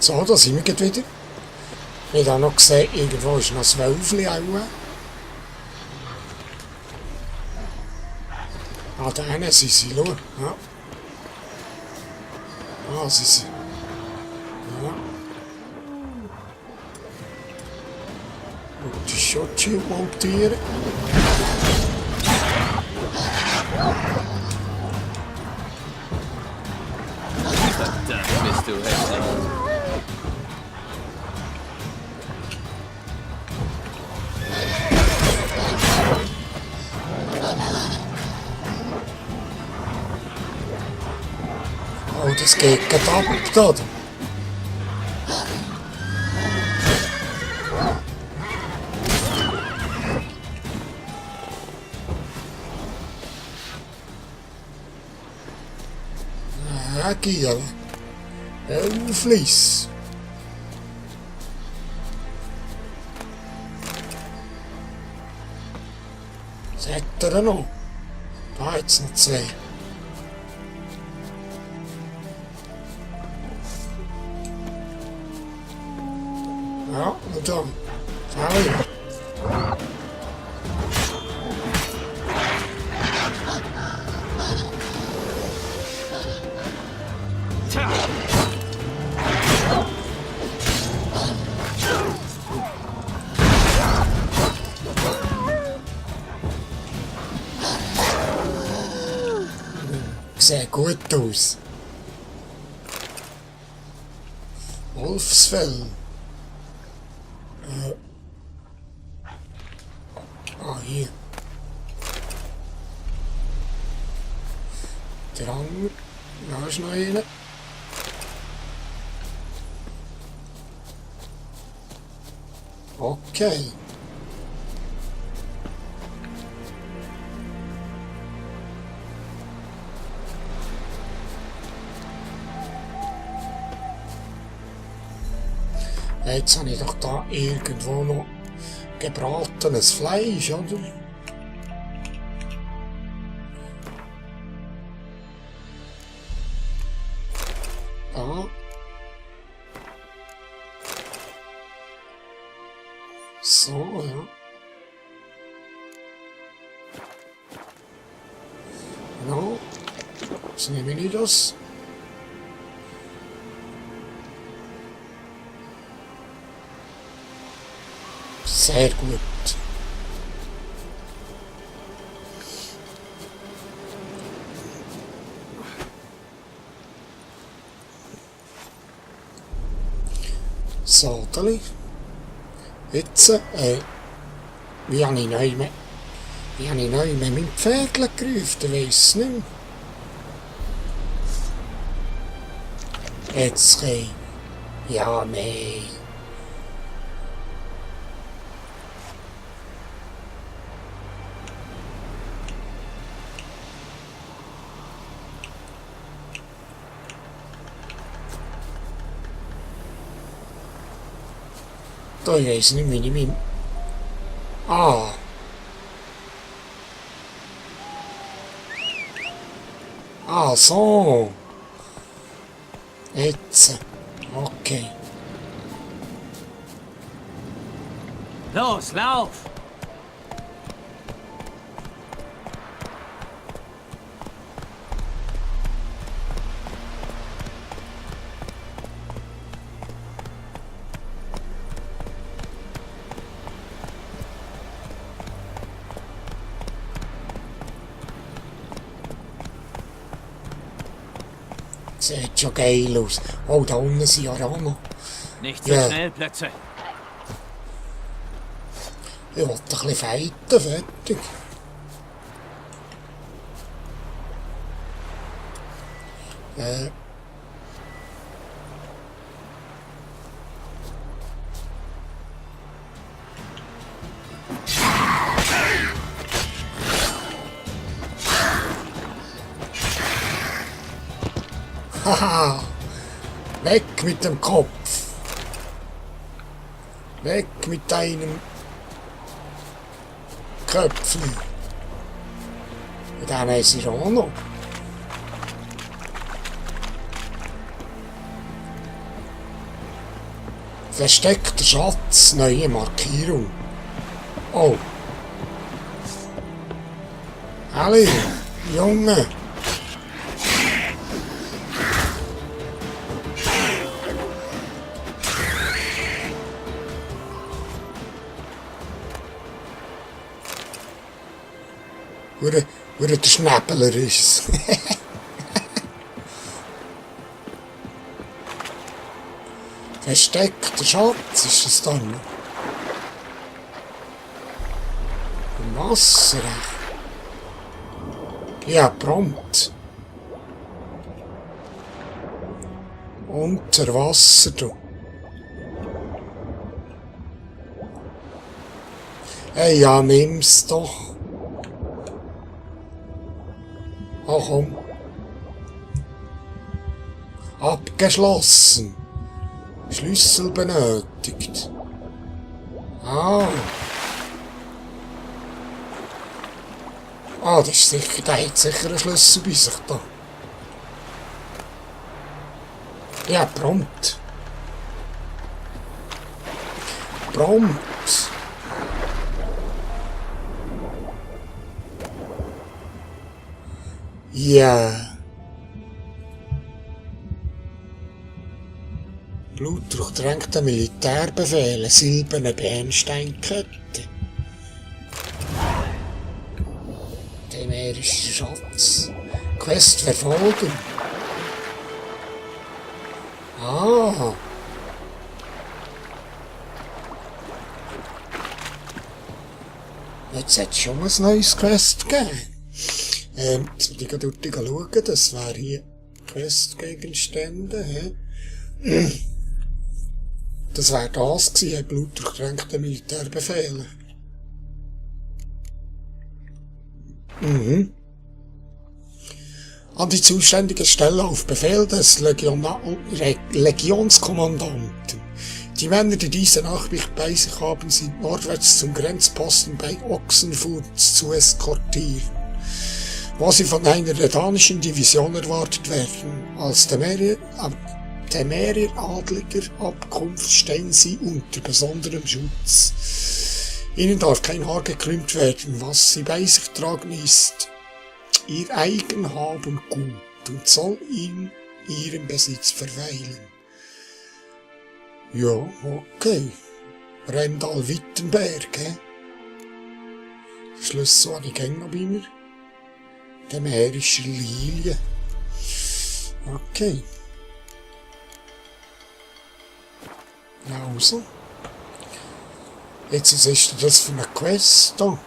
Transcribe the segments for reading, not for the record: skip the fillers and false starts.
So, da sind wir gerade wieder. Ich habe noch gesehen, irgendwo ist noch das Wölfli auch. Ah, da hinten sind sie, schau. Ja. Ah, sie sind. Ja. Und die Schutzschild montieren. Verdammt, bist du hässlich. Oh, das geht gerade ab, oder? Ja, Giel. Wölflis. Was hat er noch? Da hat es noch zwei. Ja, und dann. Schau. Tja, Sieht gut aus. Wolfsfell. Ah, hier. Drang. Da ist noch einer. Okay. Jetzt habe ich doch da irgendwo noch gebratenes Fleisch, oder? Da. So, ja. Genau. Jetzt nehme ich das. Sehr gut. So, Dali. Jetzt, wie habe ich neu mein Pferd gerufen? Ich weiss es nicht mehr. Jetzt kann ja, nein. Da weiss ich nicht, wie ich mein... Ah. Ah, so. Jetzt. Okay. los, lauf! Sieht schon geil aus. Oh, da unten sind ja auch noch. Nicht so Ja. schnell, Plötze. Ich wollte ein bisschen fighten, fertig. Haha! Weg mit dem Kopf! Weg mit deinem Köpfchen! Und dann ist es auch noch. Versteckter Schatz, neue Markierung. Oh. Ali, Junge. Hure der Schnäppeler ist es. Versteckter Schatz ist es dann. Im Wasser. Ja, prompt. Unter Wasser, du. Hey, ja, nimm's doch. Ach komm. Abgeschlossen. Schlüssel benötigt. Ah. Ah, das ist sicher, der hat sicher einen Schlüssel bei sich da. Ja, prompt. Prompt. Ja. Blutdurchtränkte Militärbefehle, silberne Bernsteinkette. Dämerischer Schatz. Quest verfolgen. Ah. Jetzt hat es schon ein neues Quest gegeben. Jetzt will ich gerade schauen, das wäre hier Questgegenstände. Das wäre das gewesen, blutdurchtränkte Militärbefehle. An die zuständige Stelle auf Befehl des Legionskommandanten. Die Männer, die diese Nachricht bei sich haben, sind nordwärts zum Grenzposten bei Ochsenfurt zu eskortieren, wo sie von einer redanischen Division erwartet werden. Als Temerier adliger Abkunft stehen sie unter besonderem Schutz. Ihnen darf kein Haar gekrümmt werden. Was sie bei sich tragen, ist ihr eigen Hab und Gut und soll in ihrem Besitz verweilen. Ja, okay. Rendal Wittenberg, Schlüssel habe ich noch bei mir. Dämerische Lilie. Okay. Also. Jetzt ist das für eine Quest da.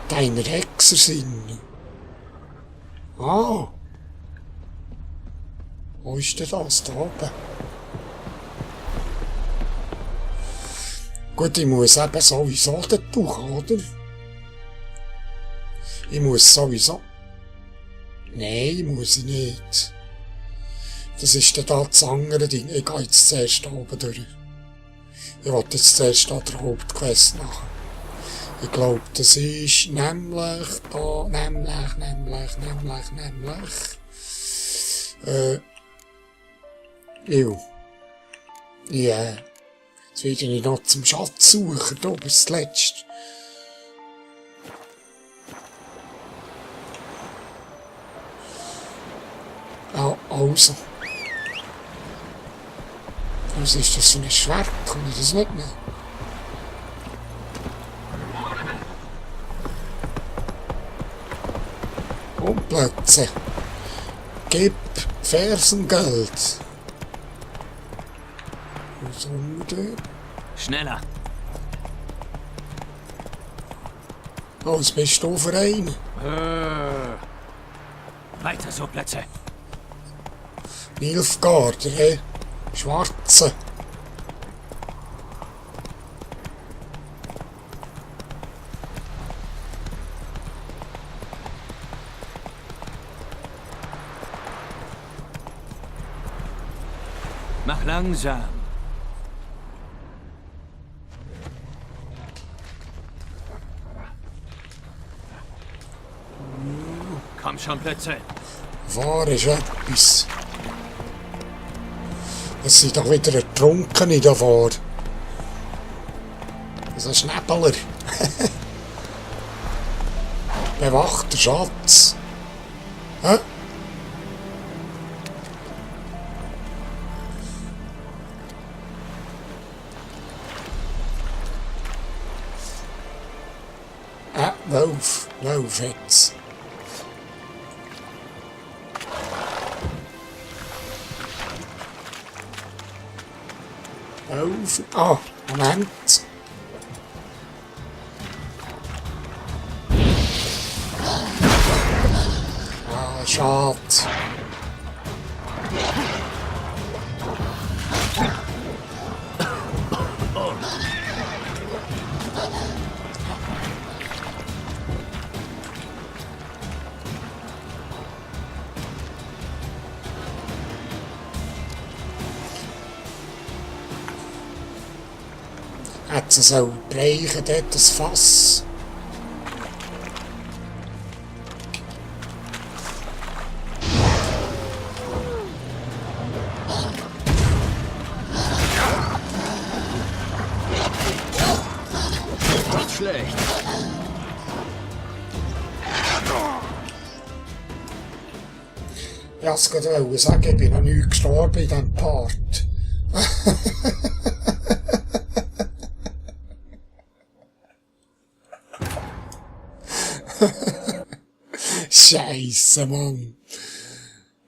Deiner Hexersinn. Ah. Wo ist denn das? Da oben. Gut, ich muss eben sowieso dort durch, oder? Ich muss sowieso. Nein, muss ich nicht. Das ist dann da das andere Ding. Ich gehe jetzt zuerst oben durch. Ich will jetzt zuerst da der Hauptquest machen. Ich glaube, das ist nämlich da, nämlich. Ja. Jetzt werde ich noch zum Schatz suchen, da bis zuletzt. Ah, also. Was ist das für ein Schwert? Kann ich das nicht mehr? Plätze. Gib Fersengeld. Schneller. Oh, was bist du für einen? Weiter so, Plätze. Nilfgaarder, Schwarze. Mach langsam. Komm schon, Plätze. War ist etwas. Es sind doch wieder Ertrunkene davor. So ein Schnäbeler. Bewachter Schatz. Hä? Wolf. Wolf jetzt. Wolf. Ah, Moment. Ah, schade. Hat sie so brechen, dort das Fass. Nicht schlecht. Ja, es geht auch sagen, ich bin noch nie gestorben in diesem Part. Scheisse, Mann.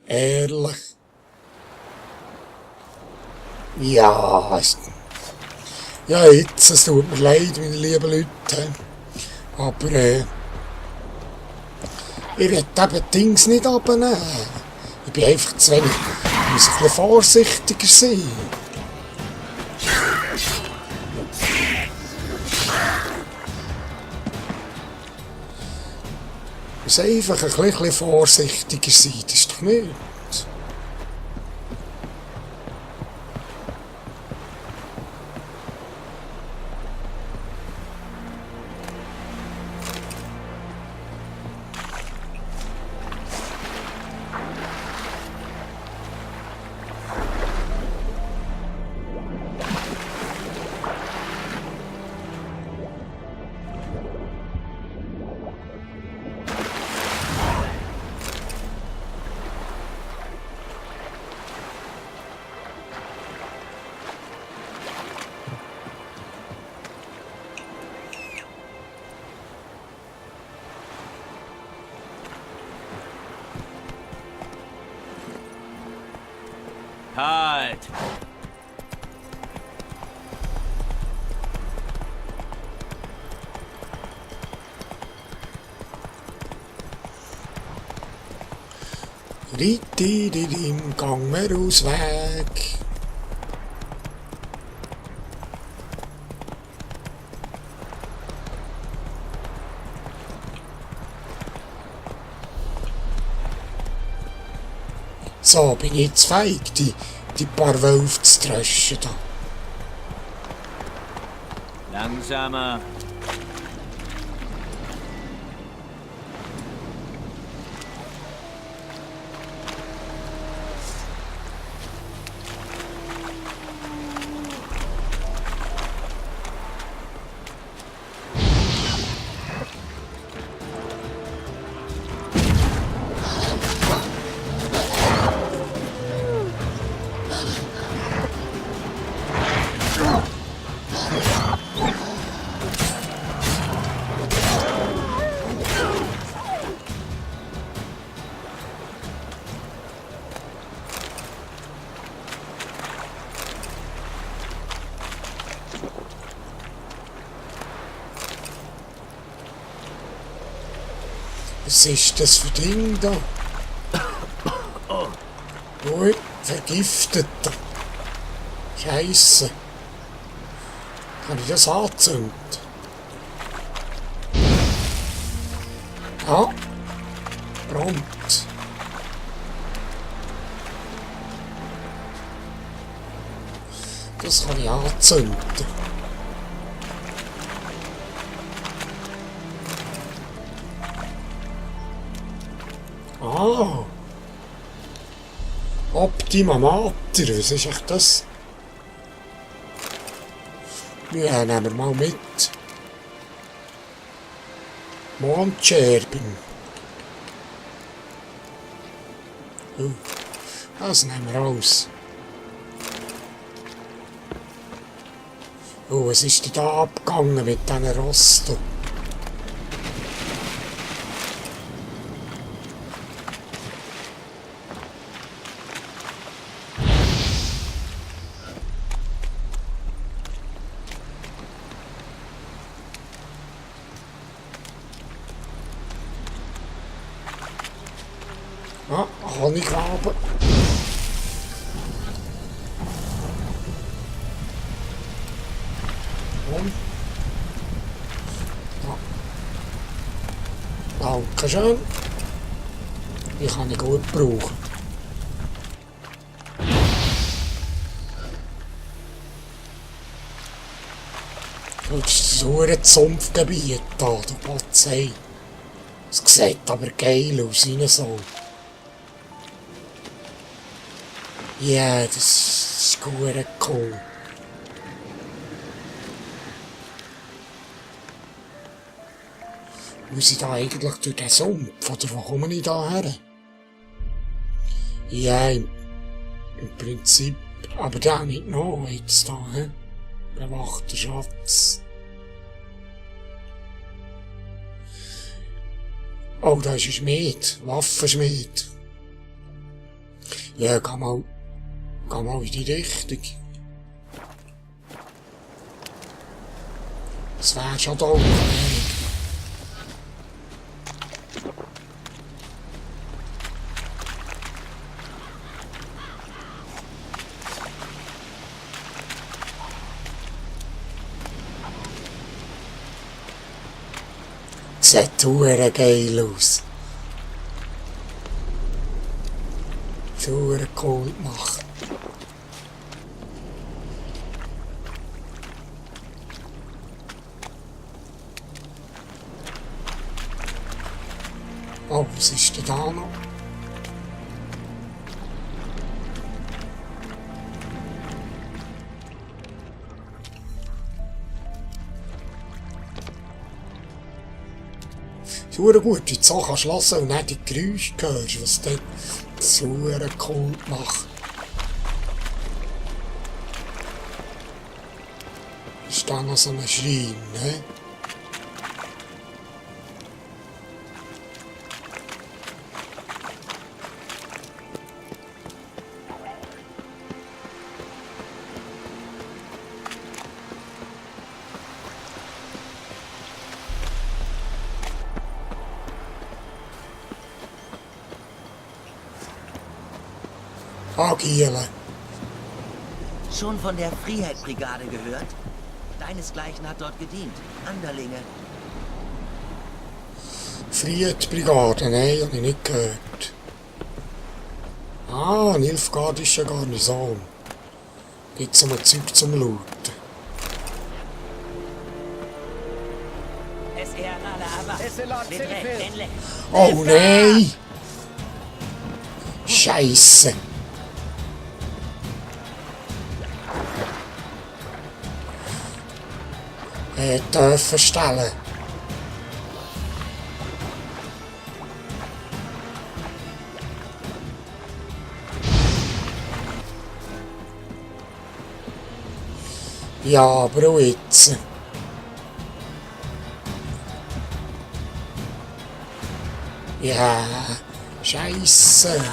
Ehrlich. Ja, ja, jetzt, es tut mir leid, meine lieben Leute. Aber, ich will eben Dings nicht abnehmen. Ich bin einfach zu wenig. Ich muss ein bisschen vorsichtiger sein. Ich muss einfach ein bisschen vorsichtiger sein, das ist doch nicht. Halt! Rittididim, gang mir aus Weg. So, bin ich jetzt feig, die paar Wölfe zu tröschen da. Langsamer. Was ist das für Ding da? Ui, vergiftet. Scheisse. Kann ich das anzünden? Ja. Prompt. Das kann ich anzünden. Ah. Optima Mater, was ist echt das? Ja, nehmen wir mal mit. Mondscherben. Das nehmen wir raus. Was ist denn da abgegangen mit diesen Rosten? Ah, Honigwaben. Und? Ja. Dankeschön. Die kann ich gut brauchen. Das ist so ein Sumpfgebiet da, der Batzei. Es sieht aber geil aus, rein so. Ja, das ist gut cool. Muss ich da eigentlich durch den Sumpf, oder wo komme ich da her? Ja, im Prinzip, aber der nicht noch jetzt da, hä? Bewachter Schatz. Oh, da ist ein Schmied, Waffenschmied. Ja, geh mal in die Richtung. Das wäre schon da. Sieht hure geil aus. Hure cool gemacht. Oh, was ist denn da noch? Super gut, wie du so kannst hören und nicht die Geräusche hörst, was dort super cool macht. Ist da noch so ein Schrein, ne? Agieren. Schon von der Freiheitsbrigade gehört? Deinesgleichen hat dort gedient. Anderlinge. Friedbrigade, nein, habe ich nicht gehört. Ah, eine Nilfgaardische Garnison. Gibt's noch Zeug zum Looten. Oh nein! Scheisse! Dürfen stellen. Ja, aber auch jetzt. Ja, Scheisse.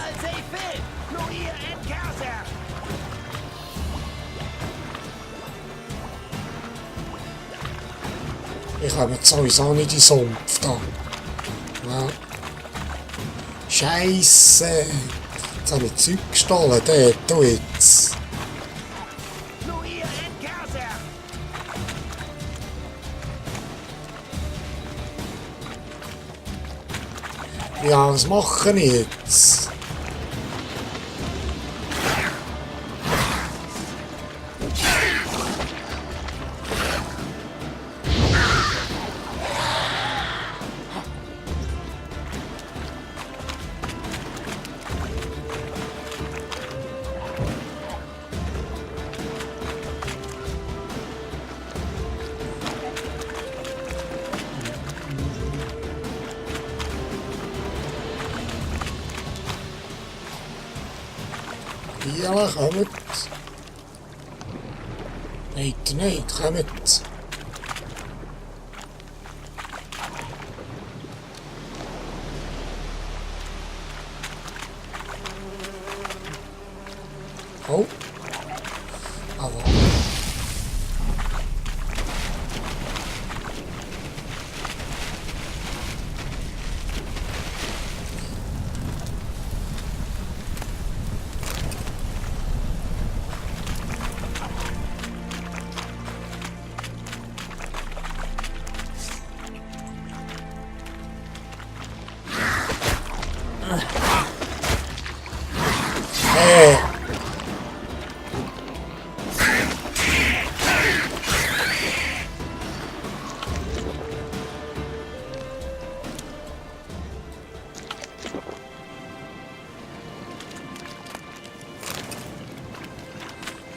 Ich habe jetzt sowieso nicht die Sumpf da. Ja. Scheisse. Jetzt habe ich Zeug gestohlen, dort, du jetzt. Ja, was mache ich jetzt? Bielen, kommt. Weiter nicht, kommt. Oh. Aber. Hey.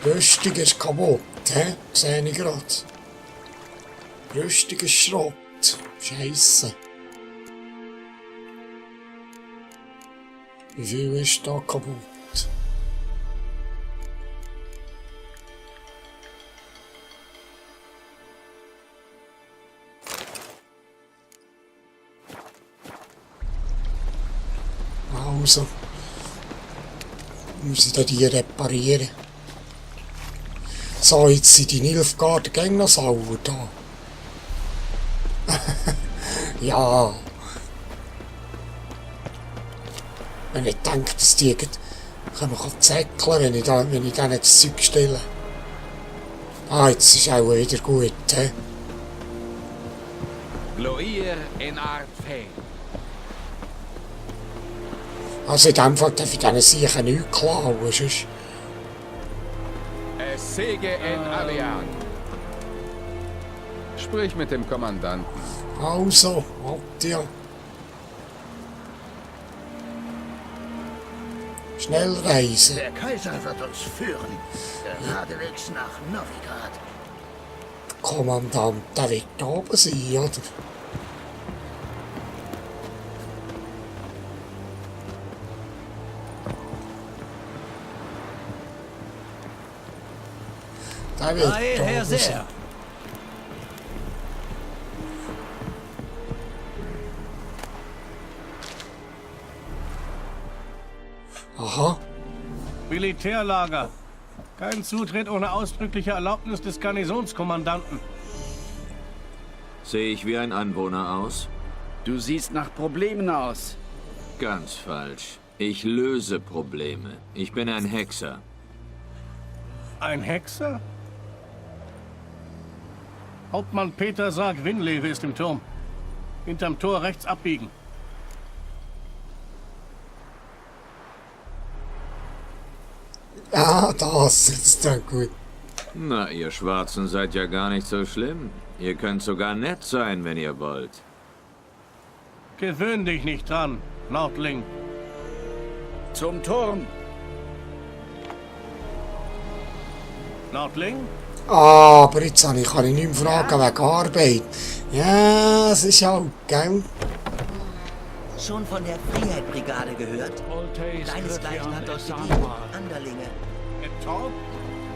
Rüstung ist kaputt, hä? Sehe ich gerade. Rüstung ist Schrott. Scheisse. Wie viel ist da kaputt? Also. Muss ich die reparieren. So, jetzt sind die Nilfgaarder gäng noch sauer da. Ja. Wenn ich denke, dass die können wir zäckeln, wenn ich denen das Zeug stelle. Ah, jetzt ist auch wieder gut, hä? Gloir in Art Fane. Also in dem Fall darf ich denen sicher nichts klauen, sonst... Es Sege in Alian. Sprich mit dem Kommandanten. Also, warte ja. Schnell reisen. Der Kaiser wird uns führen. Geradewegs nach Novigrad. Der Kommandant, der wird da oben sein, oder? Der wird da Herr oben sein. Sehr. Aha. Militärlager. Kein Zutritt ohne ausdrückliche Erlaubnis des Garnisonskommandanten. Sehe ich wie ein Anwohner aus? Du siehst nach Problemen aus. Ganz falsch. Ich löse Probleme. Ich bin ein Hexer. Ein Hexer? Hauptmann Peter sagt, Winlewe ist im Turm. Hinterm Tor rechts abbiegen. Ja, das ist ja gut. Na, ihr Schwarzen seid ja gar nicht so schlimm. Ihr könnt sogar nett sein, wenn ihr wollt. Gewöhn dich nicht dran, Nordling. Zum Turm. Nordling? Ah, aber jetzt kann ich nicht mehr fragen wegen Arbeit. Ja, es ist halt, gell? Schon von der Freiheit-Brigade gehört? Deinesgleichen hat dort gedient. Anderlinge. Etorp?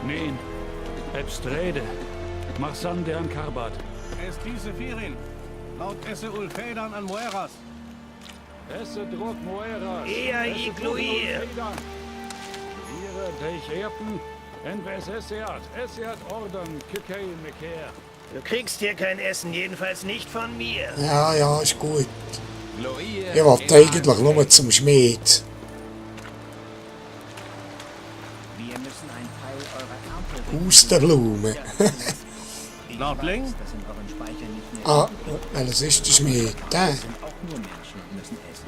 Nein, Ebstrede. Marsande an Karbat. Es diese Firin. Laut Esse Ulfedan an Moeras. Esse drog Moeras. Eher Igluir. Ihre Deicherten. Entwes Esseat Orden, Kikei Meker. Du kriegst hier kein Essen, jedenfalls nicht von mir. Ja, ja, ist gut. Gloir Ich wollte eigentlich nur zum Schmied. Wir müssen einen Teil eurer Ernte Hustenblumen. Nordling? das in euren Speichern nicht mehr. Ah, welches ist der Schmied? Der Sind auch nur Menschen und müssen essen.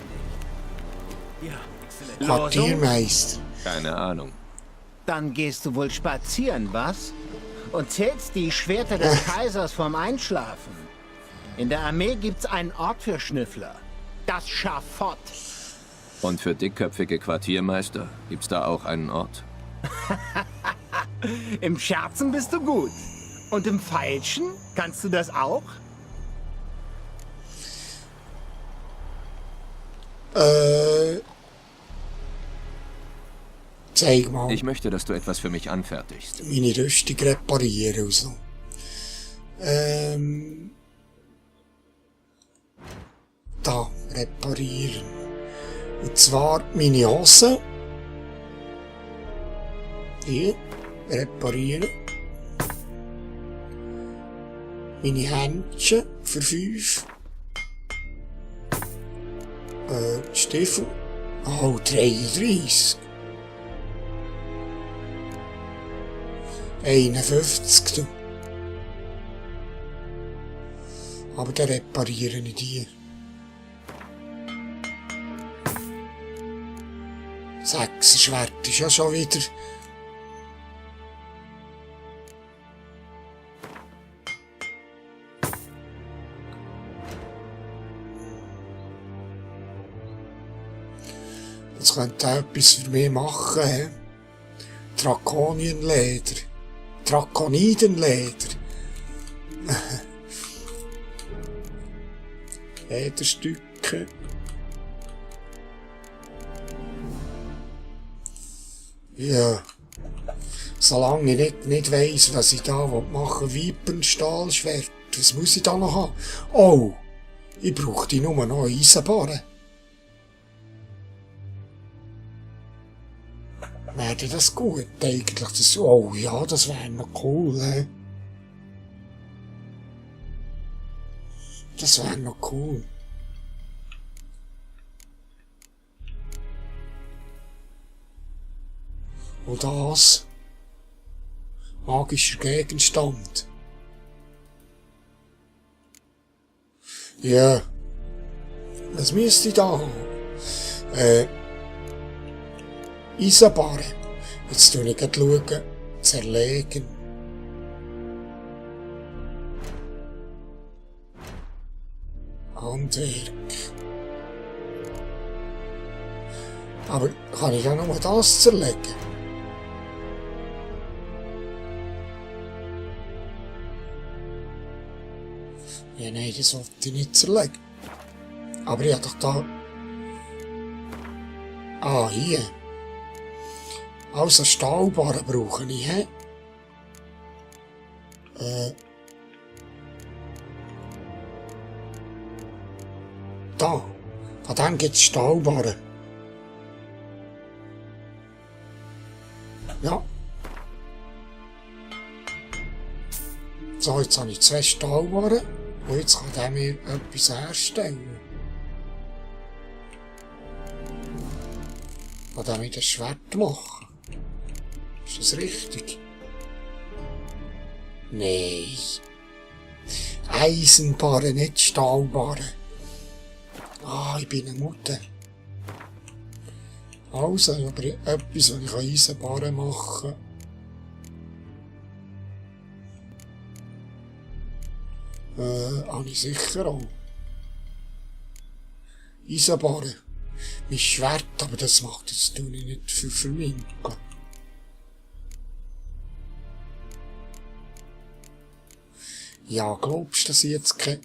Ja, exzellent. Quartiermeister. Keine Ahnung. Dann gehst du wohl spazieren, was? Und zählst die Schwerter des Kaisers vorm Einschlafen. In der Armee gibt's einen Ort für Schnüffler. Das Schafott. Und für dickköpfige Quartiermeister gibt's da auch einen Ort. Im Scherzen bist du gut. Und im Feilschen? Kannst du das auch? Zeig mal. Ich möchte, dass du etwas für mich anfertigst. Meine Rüstung reparieren und so. Da, reparieren. Und zwar meine Hose. Hier, reparieren. Meine Händchen für 5. Stiefel. Oh, 33. 51. Du. Aber dann repariere ich die. 6 Schwert ist ja schon wieder. Das könnte auch etwas für mich machen. He? Drakonienleder. Drakonidenleder. Lederstücke. Ja. Solange ich nicht weiss, was ich da machen will. Vipenstahlschwert. Was muss ich da noch haben? Oh! Ich brauche die nur noch Eisenbarren. Wäre das gut eigentlich? Das, oh ja, das wäre noch cool, he? Das wäre noch cool. Und das? Magischer Gegenstand. Ja. Was müsste ich da haben? Eisenbarren. Jetzt schaue ich schauen. Zerlegen. Handwerk. Aber kann ich ja nur das zerlegen? Ja, nein, das wollte ich nicht zerlegen. Aber ich habe doch da... Ah, hier. Also Stahlbarren brauche ich, hä? Da. Von dem gibt es Stahlbarren. Ja. So, jetzt habe ich 2 Stahlbarren. Und jetzt kann der mir etwas herstellen. Kann der mir das Schwert machen? Ist das richtig? Nein. Eisenbarren, nicht Stahlbarren. Ah, ich bin eine Mutter. Also, aber etwas, was ich Eisenbarren machen kann. Habe ich sicher auch. Eisenbarren. Mein Schwert, aber das macht jetzt nicht für verminken. Ja, glaubst du, dass ich jetzt keine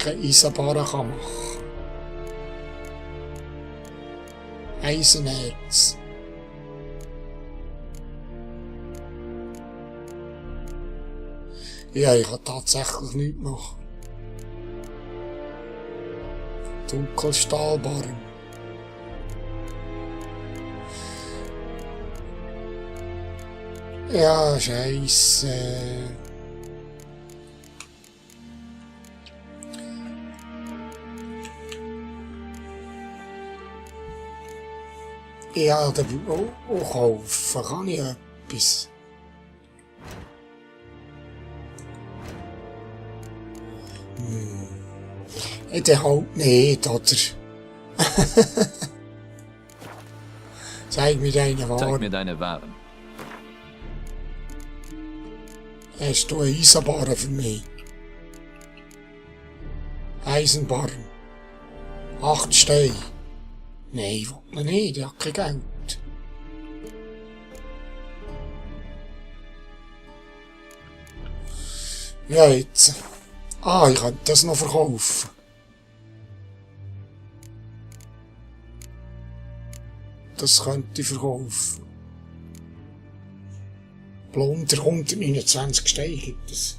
Eisenbarren machen kann? Eisenerz. Ja, ich kann tatsächlich nichts machen. Dunkelstahlbarren. Ja, Scheisse. Ja, da auch kaufen kann ich etwas. Der halt nicht, oder? Zeig mir deine Waren. Zeig mir deine Waren. Hast du eine Eisenbarren für mich? Eisenbarren. 8 Steine. Nein, will man nicht, ich habe kein Geld. Ja, jetzt. Ah, ich könnte das noch verkaufen. das könnte ich verkaufen. Unter 129 Steine gibt es.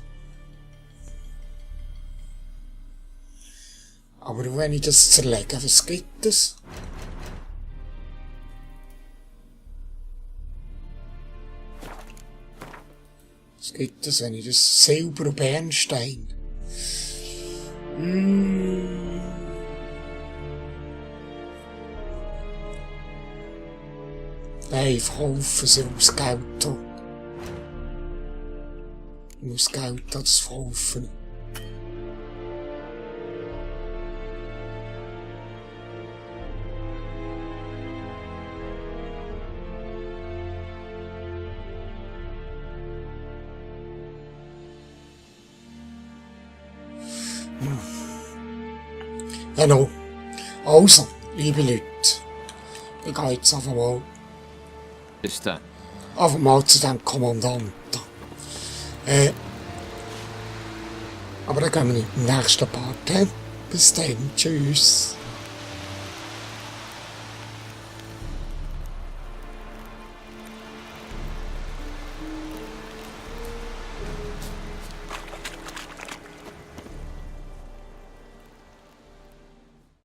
Aber wenn ich das zerlege, was gibt es? Was gibt es, wenn ich das Silber und Bernstein? Nein, ich verkaufe sie aus Geld haben. Ich muss Geld das verkaufen. Genau. Also, liebe Leute, ich gehe jetzt einfach mal Bis dann. zu dem Kommandanten. Aber dann gehen wir in den nächsten Part. Bis dann. Tschüss.